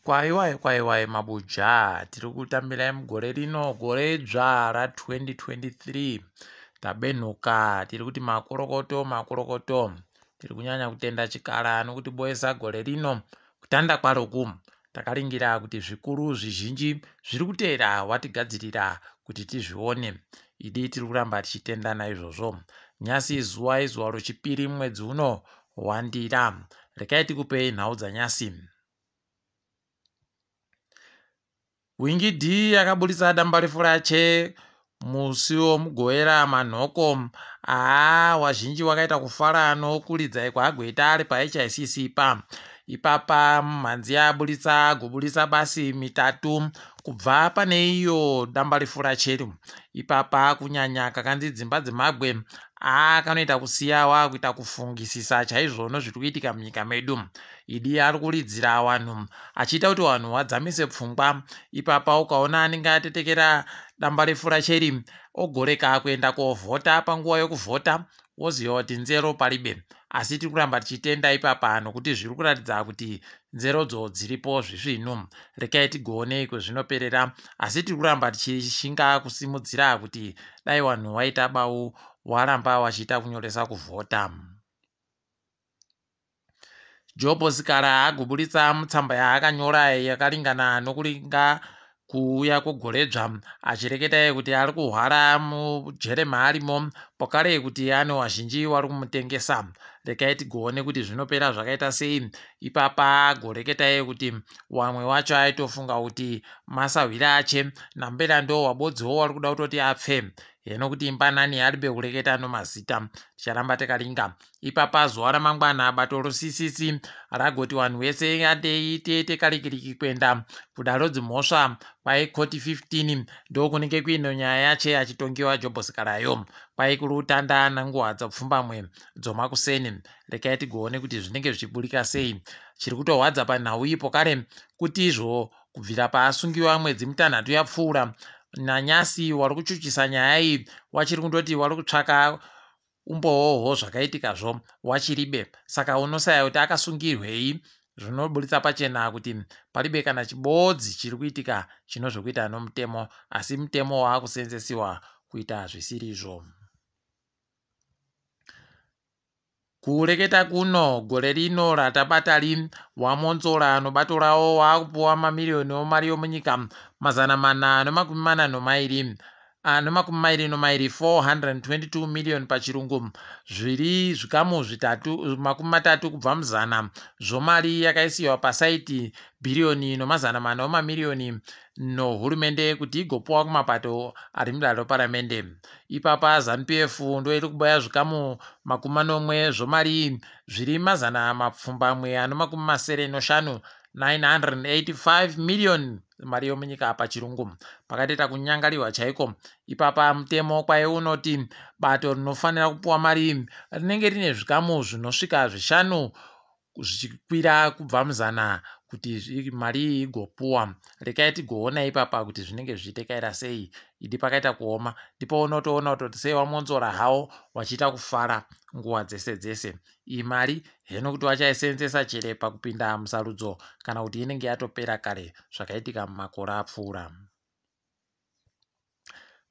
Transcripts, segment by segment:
Kwaiwai kwaiwai mabuja tiri kutambirai mugore rino gore idzva ra2023 tabenhuka tiri kuti makorokoto makorokoto tiri kunyanya kutenda chikara nokutiboesa gore rino kutanda kwaroku takaringira kuti zvikuru zvizhinji zviri kuteera watigadzirira kuti tizvione idi tiri kuramba tichitenda naizvozvo nyasi zuva izuva rochipiri mwedzi uno wandira rekai tikupei nhau dzanyasi Winky D akaburitsa dambarefu rache musi woMugovera manhoko. Haa wazhinji wakaita kufara nokuridza kwaagoita ari paHICC pa. Ipapa mumhanzi aburitsa agoburitsa basi mitatu kubva pane iyo dambarefu racheru. Ipapa kunyanya kakanzi dzimba dzemabwe haa kanoita kusiya wakuita kufungisisa chaizvo nozviri kuitika munyika medu. Idi ari kuridzira wanhu achiita kuti wanhu wadzamise pfungwa. Ipapa ukaona anenge atetekera dambarefu racheri ogoreka kuenda kovhota panguva yokuvhota woziva kuti nzero paribe. Asi tiri kuramba tichitenda ipapa nokuti zviri kuratidza kuti nzerodzo dziripo zvisvinu. Rekai tigoone kwezvinoperera asi tiri kuramba tichishinga kusimudzira kuti dai wanhu waita bau waramba wachiita kunyoresa kuvhota. Jobho Sikhala agoburitsa mutsamba yaakanyora yakaringana nokuringa kuuya kwegoredzva achireketa iye kuti ari kuhwara mujere maarimo pokare kuti ane wazhinji wari kumutengesa. Rekai tigoone kuti zvinopera zvakaita sei. Ipapa agoreketa iye kuti wamwe wacho aitofunga kuti masahwira ache nambera ndo wabodziwo wari kuda kutoti apfe. Heno kuti imbanani aribe kureketa nomazita. Ticharamba takaringa. Ipapa zuva ramangwana bato roCCC ragoti vanhu vese ngatei tiite karikiriki kuenda kudare dzimhosva kwai koti 15 ndokunenge kuine nyaya yache achitongiwa Jobhosi Karayo kwai kuri kutanda nenguva dzepfumbamwe dzomakuseni. Rekai tigoone kuti zvinenge zvichiburika sei. Chiri kutorwadza panhau iyi pokare kuti izvo kubvira paasungiwa mwedzi mitanhatu yapfuura nanyasi wari kuchuchisa nyaya iyi wachiri kundoti wari kutsvaka umbowo hwozvakaitikazvo wachiribe saka unosaya kuti akasungirwei zvinoburitsa pachena kuti paribe kana chibodzi chiri kuitika chinozvekuita nomutemo asi mutemo waakusenzesiwa kuita zvisirizvo. Kureketa kuno gore rino ratabatari waMwonzora nobato rawo waakupuwa mamiriyoni omari yomunyika 442 anomakumairi nomairi 422 million pachirungu zviri zvikamu zvitatu 30 kubva muzana zvomari yakaisiwa pasaiti bhiriyoni nomazana mana omamiriyoni nohurumende kuti igopuwa kumapato ari mudare reparamende. Ipapa Zanu PF ndoiri kubaya zvikamu 70 zvomari iyi zviri 785 985 million mari yomunyika pachirungu. Pakatoita kunyangariwa chaiko. Ipapa mutemo kwaye unoti bato rinofanira kupuwa mari iyi rinenge rine zvikamu zvinosvika zvishanu zvichikwira kubva muzana kuti mari iyi igopuwa. Rekai tigoona ipapa kuti zvinenge zvichitekaira sei. Idi pakaita kuoma ndipo unotoona kutoti sei waMwonzora hawo wachiita kufara nguva dzese dzese. Iyi mari heno kuti vachaisenzesa chere pakupinda musarudzo kana kuti inenge yatopera kare zvakaitika mumakore apfuura.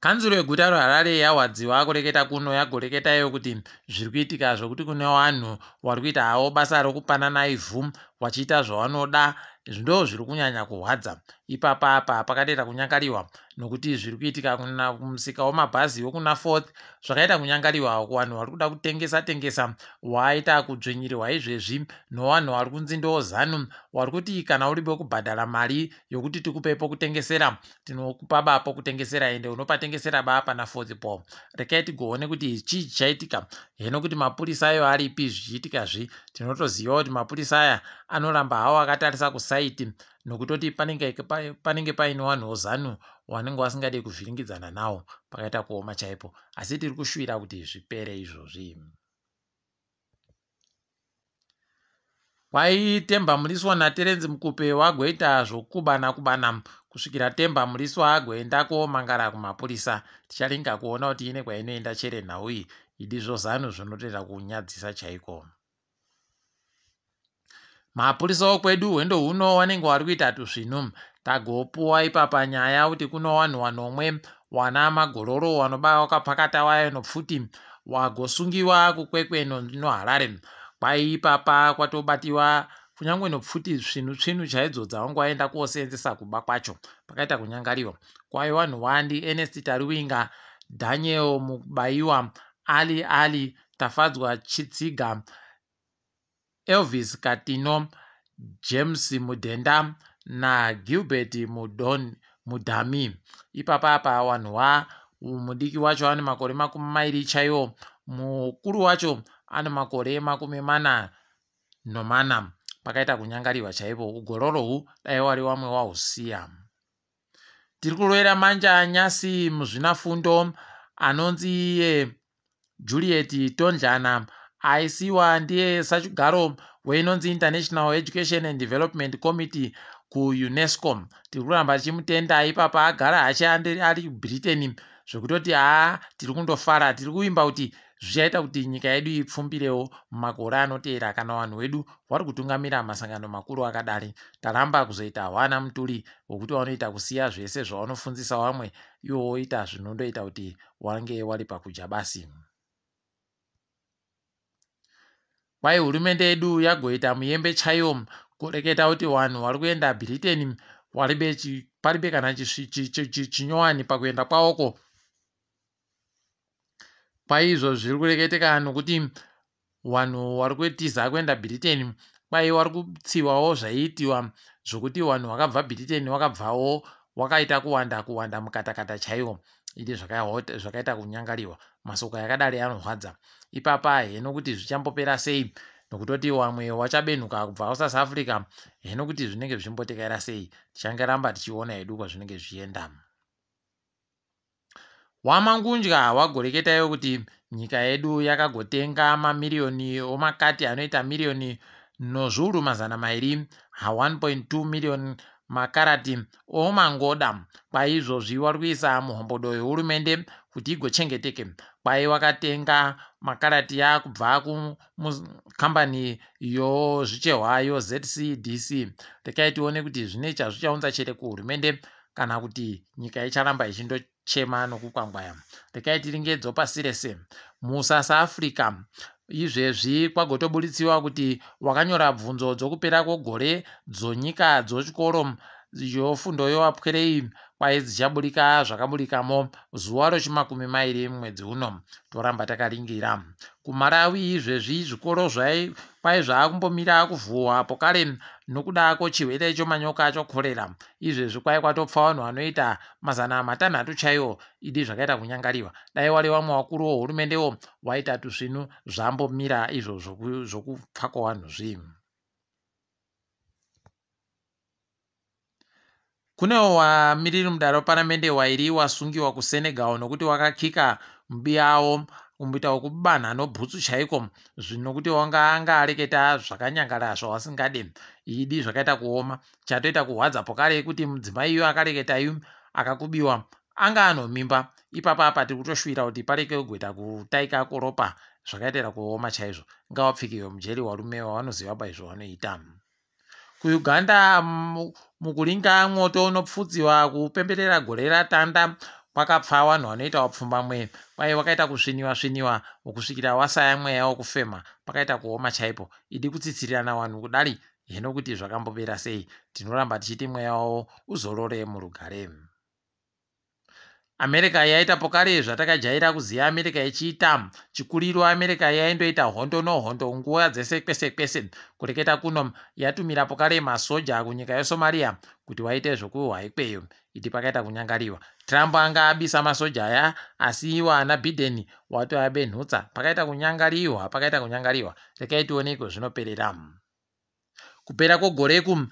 Kanzuro yeguta reHarare yahwadziwa kureketa kuno yagoreketa iyo kuti zviri kuitika zvekuti kune vanhu vari kuita havo basa rokupanana ivhu vachiita zvavanoda ndo zviri kunyanya kuhwadza. Ipapa apa pakatoita kunyangariwa nokuti zviri kuitika kumusika wemabhazi wekuna Fourth zvakaita kunyangariwa kuvanhu vari kuda kutengesa tengesa waita kudzvinyirirwa izvezvi novanhu vari kunzi ndo Zanu wari kuti kana uribe kubhadhara mari yokuti tikupe pokutengesera tinokupa ba pokutengesera ende unopatengesera ba pana Fourth po. Rekai tigoone kuti chii chichaitika heno kuti mapurisa ayo aripi zvichiitika zvi tinotoziva kuti mapurisa aya anoramba hawo akatarisa kusaiti nokutoti panenge paine vanhu voZanu wanenge wasingade kuvhiringidzana nawo. Pakaita kuoma chaipo asi tiri kushuvira kuti zvipere izvozvi. Kwai Temba Mliswa naTerence Mukupe wagoita zvokubana kubana kusvikira Temba Mliswa agoenda komangara kumapurisa. Ticharinga kuona kuti ine kwainoenda chere nhau iyi. Idi zvoZanu zvinotoita kunyadzisa chaiko. Mapurisa okwedu hwendo huno wanenge wari kuita tusvinu. Tagopuwa ipapa nyaya kuti kuno wanhu wanomwe wana magororo wanoba wakapakata wayo nopfuti wagosungiwa kuKwekwe noHarare. Kwai ipapa kwatobatiwa kunyangwe nopfuti svinu tsvinu chaidzo dzawanga waenda koseenzesa kuba kwacho. Pakaita kunyangariwa. Kwai wanhu wandi Ernest Taruwinga, Daniel Mubaiwa, Ali Ali, Tafadzwa Chitsiga, Elvis Katino, James Mudhenda naGilbert Mudhami. Ipapa apa wanhu wa mudiki wacho ane makore 20 chaiwo, mukuru wacho ane makore 44. Pakaita kunyangariwa chaipo. Ugororo hu dai wari wamwe wahusiya. Tiri kurovera manja nyasi muzvinafundo anonzi iye Juliet Tondlana aisiwa ndiye sachigaro weinonzi International Education and Development Committee kuUNESCO. Tiri kuramba tichimutenda ipapa agara achi ari Britain zvekutoti haa tiri kundofara, tiri kuvimba kuti zvichaita kuti nyika yedu ipfumbirewo mumakore anoteera kana vanhu vedu vari kutungamira masangano makuru akadari. Taramba kuzoita hwana muturi wekuti vanoita kusiya zvese zvavanofundzisa vamwe iwo woita zvinondoita kuti wange wari pakudya basi. Kwai hurumende yedu yagoita muyembe chaiwo kureketa kuti vanhu vari kuenda Britain waribe paribe kana chinyowani pakuenda kwavoko. Kwai izvo zviri kureketeka nokuti vanhu vari kutiza kuenda Britain kwai vari kutsivawo zvaiitiwa zvokuti vanhu vakabva Britain wakabvawo wakaita kuwanda kuwanda mukatakata chaiwo. Idi zvakaita kunyangariwa. Masoko yakadari anorwadza. Ipapa heno kuti zvichambopera sei nokutoti wamwe wachabenhuka kubva kuSouth Africa heno kuti zvinenge zvichimbotekaira sei. Tichangeramba tichiona hedu kwazvinenge zvichienda. Wamangundya wagoreketaiwo kuti nyika yedu yakagotenga mamiriyoni omakati anoita miriyoni nozviuru 200 1.2 miriyoni makarati omangoda. Kwaizvozvi wari kuisa muhombodo yehurumende kuti igochengeteke. Kwai wakatenga makarati kubva kukambani yozvichehwa yoZCDC. Rekai tione kuti zvine chazvichaunza chere kuhurumende kana kuti nyika icharamba ichindochema nokukwangwaya. Rekai tiringedzo pasi rese. MuSouth Africa izvezvi kwagotobuditsiwa kuti wakanyora bvunzo dzokupera kwegore dzonyika dzochikoro yofundo yowapwerei kwai dzichaburika zvakaburikamo zuva rechimakumi mairi mwedzi uno. Toramba takaringira. KuMalawi izvezvi zvikoro kwai zvaakumbomira kuvhurwa pokare nokuda kwechirwere chomanyoka chokorera. Izvezvi kwai kwatopfa vanhu vanoita 600 chaiwo. Idi zvakaita kunyangariwa. Dai wari vamwe vakuru vohurumendewo waita tusvinu zvambomira izvo zvokupfa kwavanhu zvi. Kunewo wamiriri mudare weparamende wairi wasungiwa kuSenegal nokuti wakakika mubiyawo kumboita wekubanha nobhutsu chaiko nokuti wanga anga areketa zvakanyangara zvawasingade. Idi zvakaita kuoma. Chatoita kuhwadza pokare kuti mudzimai iyo akareketa yu akakubiwa anga anomimba. Ipapa apa tiri kutoshuvira kuti pareke kugoita kutaika koropa zvakaitira kuoma chaizvo. Ngawapfikiwe mujeri warume wavanoziva paizvo vanoita. KuUganda mukuringa mwoto unopfutsiwa kupemberera gore ratanda kwakapfa vanhu vanoita wapfumbamwe. Kwai wakaita kusviniwa sviniwa kusvikira wasaya mweya wokufema. Pakaita kuoma chaipo. Idi kutsitsirirana vanhu kudari heno kuti zvakambopera sei. Tinoramba tichiti mweya wavo uzorore murugare. America yaita pokare zvatakajaira kuziva America ichiita. Chikuriro America yaindoita hondo nohondo nguva dzese kwese kwese. Kureketa kuno yatumira pokare masoja kunyika yeSomalia kuti waite zvokuhwa ikweyo. Idi pakaita kunyangariwa. Trump anga abisa masoja aya asi iwo ana Biden watoabenhutsa. Pakaita kunyangariwa, pakaita kunyangariwa. Rekai tione iko zvinoperera. Kupera kwogoreku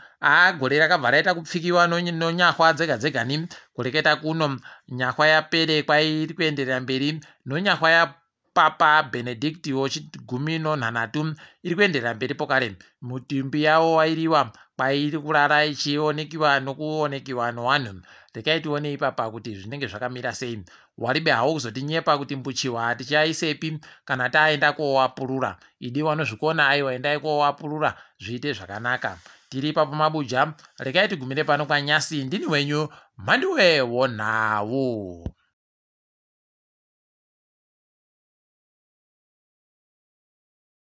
gore rakabva raita kupfikiwa nonyahwa dzega dzegani. Kureketa kuno nyahwa yapere kwai iri kuenderera mberi nonyahwa yapapa Benedict wechigumi nonhanhatu iri kuenderera mberi pokare. Mutumbi yavo wairiwa Kwairi kurara ichionekiwa nokuonekiwa nowanhu. Rekai tione ipapa kuti zvinenge zvakamira sei. Waribe hawo kuzotinyepa kuti mbuchiwa tichaisepi kana taenda kowapurura. Idi wanozvikona aiwa endai kowapurura zviite zvakanaka. Tiri ipapo mabuja rekai tigumire pano kwanyasi ndini wenyu Mhanduwe wonhau.